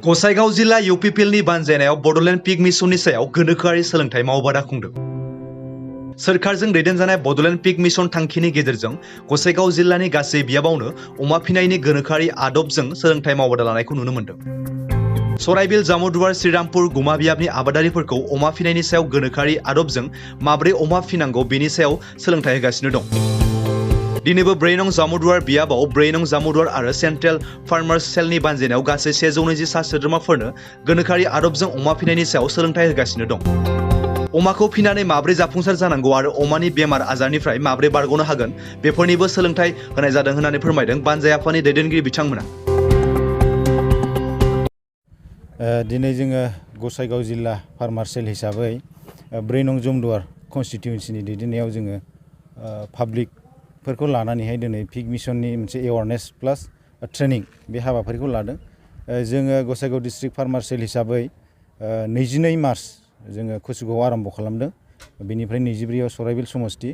गसाइगाव जिल्ला UPPLनि बानजायनायाव बड'लेण्ड पिग मिशननि सायाव गोनोखोआरि सोलोंथाइ मावबादा खुंदों। सोरखारजों दैदेनजानाय बड'लेण्ड पिग मिशन थांखिनि गेजेरजों गसाइगाव जिल्लानि गासै बियाबावनो अमा फिनायनि गोनोखोआरि आदबजों सोलोंथाइ मावबादा लानायखौ नुनो मोन्दों। सराइबिल जामुदुवार श्रीरामपुर गुमा बियाबनि आबादारिफोरखौ अमा फिनायनि सायाव गोनोखोआरि आदबजों माब्रै अमा फिनांगौ बेनि सायाव सोलोंथाइ होगासिनो दं। दिनैबो 4 नं जामुदुवार बियाबाव 4 नं जामुदुवार आरो सेन्ट्रेल फार्मार्स सेलनि बानजायनायाव गासै 120 सा सोद्रोमाफोरनो गोनोखोआरि आदबजों अमा फिनायनि सायाव सोलोंथाइ होगासिनो दं। अमाखौ फिनानै माब्रै जाफुंसार जानांगौ आरो अमानि बेमार आजारनिफ्राय माब्रै बारग'नो हागोन बेफोरनिबो सोलोंथाइ होनाय जादों होननानै फोरमायदों बानजाय आफादनि दैदेनगिरि बिथांमोना। दिनै जोङो गसाइगाव जिल्ला फार्मार सेल हिसाबै 4 नं जामुदुवार कन्स्टिटिउन्सिनि दैदेननायाव जोङो पाब्लिकफोरखौ लानानैहाय दिनै पिग मिशननि मोनसे एवारनेस प्लास ट्रेनिं बे हाबाफारिखौ लादों। जोङो गसाइगाव डिस्ट्रिक्ट फार्मार सेल हिसाबै 22 मार्च जोङो कुसुगाव आरम्भ खालामदों। बेनिफ्राय 24आव सराइबिल समस्ति,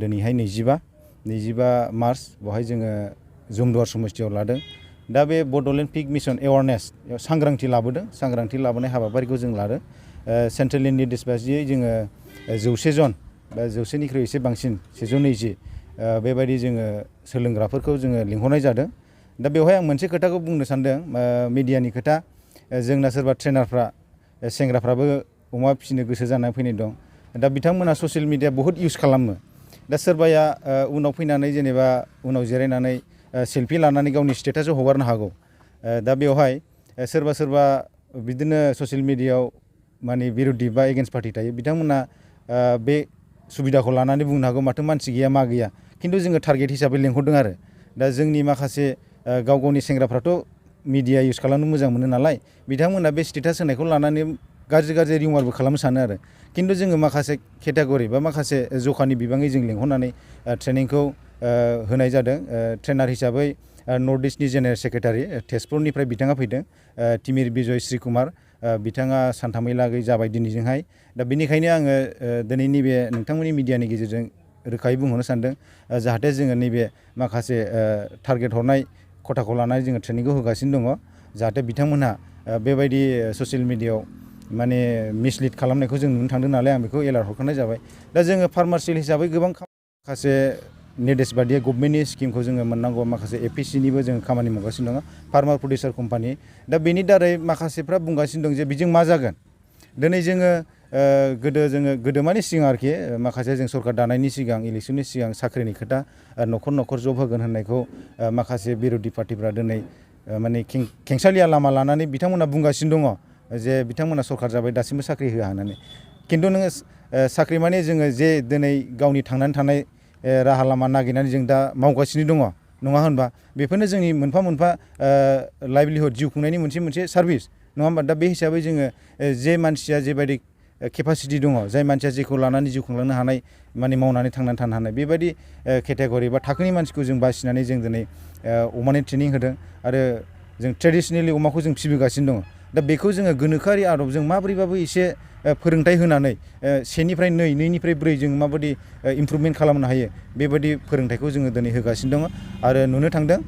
दिनैहाय 25 मार्च बेवहाय जोङो जामुदुवार समस्तियाव लादों। दा बे बड'लेण्ड पिग मिशन एवारनेस सांग्रांथि लाबोदों। सांग्रांथि लाबोनाय हाबाफारिखौ जों लादों। सेन्ट्रेलनि निर्देश बायदियै जोङो 100 जन बा 100निख्रुइ एसे बांसिन 120 बेबायदि जोङो सोलोंग्राफोरखौ जोङो लिंहरनाय जादों। दा बेवहाय आं मोनसे खोथाखौ बुंनो सानदों, मिडियानि खोथा। जोंना सोरबा ट्रेनारफ्रा सेंग्राफ्राबो अमा फिसिनो गोसो जानानै फैनाय दं। दा बिथांमोना ससियेल मिडिया बहुत इउज खालामो। दा सोरबाया उनाव फैनानै जेनेबा उनाव जिरायनानै सेल्फि लानानै गावनि स्टेटासआव हगारनो हागौ। दा बेवहाय सोरबा बिदिनो ससियेल मिडियायाव माने बिरोधि बा एगेन्स्ट पार्टि थायो। बिथांमोना बे सुबिदाखौ लानानै बुंनो हागौ माथो मानसि गैया मा गैया, खिन्थु जोङो टारगेट हिसाबै लेंहरदों आरो। दा जोंनि माखासे गावनि सेंग्राफ्राथ' मिडिया इउज खालामनो मोजां मोनो नालाय, बिथांमोना बे स्टेटास होनायखौ लानानै गाज्रि रिमारबो खालामनो सानो आरो। खिन्थु जोङो माखासे केटेगरि बा माखासे जखानि बिबाङै जों लेंहरनानै ट्रेनिंखौ होनाय जादों। ट्रेनार हिसाबै नर्थ इस्टनि जेनेरेल सेक्रेटारि तेजपुरनिफ्राय बिथाङा फैदों, तिमिर बिजय श्री कुमार, बिथाङा सानथामै लागै जाबाय दिनैजोंहाय। दा बेनिखायनो आङो दिनै नैबे नोंथांमोननि मिडियानि गेजेरजों रोखायै बुंहरनो सानदों, जाहाथे जोङो नैबे माखासे टारगेट हरनाय खथाखौ लानानै जोङो ट्रेनिंखौ होगासिनो दङ, जाहाथे बिथांमोनहा बेबायदि ससियेल मिडियायाव माने मिसलिड खालामनायखौ जों नुनो थांदों नालाय आं बेखौ एलार्ट हरखानाय जाबाय। दा जोङो फार्मार सेल हिसाबै गोबां माखासे निर्देश बादियै गभर्नमेन्टनि स्किमखौ जोङो मोननांगौ, माखासे APCनिबो जोङो खामानि मावगासिनो दङ, फार्मार प्रडिउसार कम्पानि। दा बेनि दारै माखासेफ्रा बुंगासिनो दं जे बेजों मा जागोन। दिनै जोङो गोदो माने सिगां आरोखि माखासे जों सरकार दानायनि सिगां इलेक्सननि सिगां साख्रिनि खोथा, न'खर जब होगोन होननायखौ माखासे बिरोधि पार्टिफ्रा दिनै माने खेंसालिया लामा लानानै बिथांमोना बुंगासिनो दङ जे बिथांमोना सरकार जाबाय दासिमबो साख्रि होआ होननानै। खिन्थु नोङो साख्रि माने जोङो जे दिनै गावनि थांनानै थानाय राहा लामा नागिरनानै जों दा मावगासिनो दङ, नङा होनबा? बेफोरनो जोंनि मोनफा लाइभलिहुड जिउ खुंनायनि मोनसे सार्भिस, नङा होनबा? दा बे हिसाबै जोङो जे मानसिया जेबायदि केपासिटि दङ, जाय मानसिया जेखौ लानानै जिउ खुंलांनो हानाय, माने मावनानै थांनानै थानो हानाय, बेबायदि केटेगरि बा थाखोनि मानसिखौ जों बासिनानै जों दिनै अमानि ट्रेनिं होदों आरो जों ट्रेडिसनेलि अमाखौ जों फिसिबोगासिनो दङ। दा बेखौ जोङो गोनोखोआरि आदबजों माबोरैबाबो एसे फोरोंथाइ होनानै 1निफ्राय 2, 2निफ्राय 4 जों माबायदि इमप्रुभमेन्ट खालामनो हायो, बेबायदि फोरोंथाइखौ जोङो दिनै होगासिनो दङ। आरो नुनो थांदों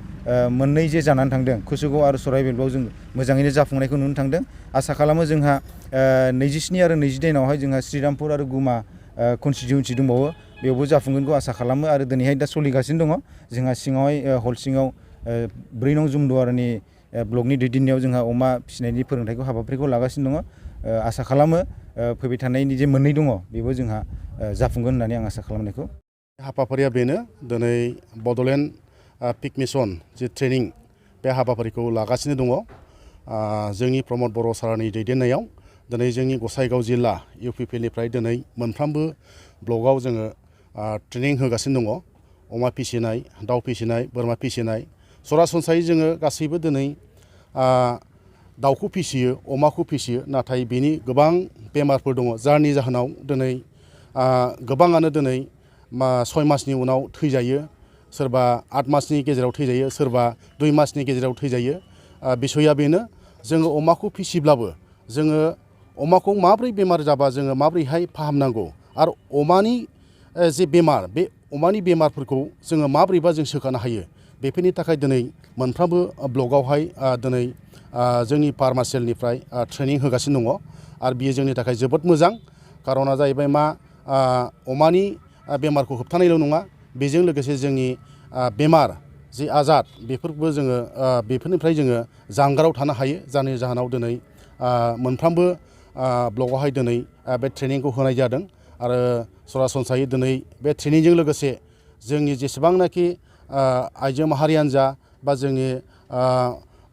मोननै जे जानानै थांदों कुसुगाव आरो सराइबिलाव जों मोजाङैनो जाफुंनायखौ नुनो थांदों। आसा खालामो जोंहा 27 आरो 28 जोंहा श्रीरामपुर आरो गुमा कन्स्टिटिउन्सि दंबावो, बेयावबो जाफुंगोनखौ आसा खालामो। आरो दिनैहाय दा सोलिगासिनो दङ जोंहा सिङावहाय हल सिङाव 4 नं जामुदुवारनि ब्लकनि दैदेननायाव जोंहा अमा फिसिनायनि फोरोंथाइखौ हाबाफारिखौ लागासिनो दङ। आसा खालामो फैबाय थानायनि जे मोननै दङ बेबो जोंहा जाफुंगोन होननानै आं आसा खालामनायखौ। हाबाफारिया बेनो, दिनै बड'लेण्ड पिग मिशन जे ट्रेनिं बे हाबाफारिखौ लागासिनो दङ। जोंनि प्रमद बर' सारनि दैदेननायाव दिनै जोंनि गसाइगाव जिल्ला UPPLनिफ्राय दिनै मोनफ्रोमबो ब्लकआव जोङो ट्रेनिं होगासिनो दङ। अमा फिसिनाय, दाउ फिसिनाय, बोरमा फिसिनाय। सरासनस्रायै जोङो गासैबो दिनै दाउखौ फिसियो, अमाखौ फिसियो, नाथाय बेनि गोबां बेमारफोर दङ, जायनि जाहोनाव दिनै गोबाङानो दिनै 6 मासनि उनाव थैजायो, सोरबा 8 मासनि गेजेराव थैजायो, सोरबा 2 मासनि गेजेराव थैजायो। बिसयआ बेनो, जोङो अमाखौ फिसिब्लाबो जोङो अमाखौ माब्रै बेमार जाबा जोङो माब्रैहाय फाहामनांगौ आरो अमानि जे बेमार, बे अमानि बेमारफोरखौ जोङो माब्रैबा जों सोखानो हायो, बेफोरनि थाखाय दिनै मोनफ्रोमबो ब्लकआवहाय दिनै जोंनि फार्मासिलनिफ्राय ट्रेनिं होगासिनो दङ आरो बियो जोंनि थाखाय जोबोद मोजां। खारना जाहैबाय मा अमानि बेमारखौ होबथानायल' नङा, बेजों लोगोसे जोंनि बेमार जि आजाद बेफोरबो जोङो बेफोरनिफ्राय जोङो जानगाराव थानो हायो। जायनि जाहोनाव दिनै मोनफ्रोमबो ब्लकआवहाय दिनै बे ट्रेनिंखौ होनाय जादों आरो सरासनस्रायै दिनै बे ट्रेनिंजों लोगोसे जोंनि जेसेबांनाखि आइजो माहारियानो जा बा जोंनि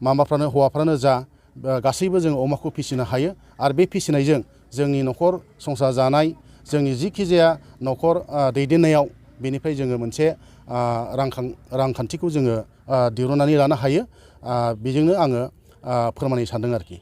माबाफ्रानो हौवाफ्रानो जा गासैबो जोङो अमाखौ फिसिनो हायो आरो बे फिसिनायजों जोंनि न'खर संसार जानाय, जोंनि जिखि जाया न'खर दैदेननायाव बेनिफ्राय जोङो मोनसे रांखान्थिखौ जोङो दिहुननानै लानो हायो। बेजोंनो आङो फोरमायनो सानदों आरोखि।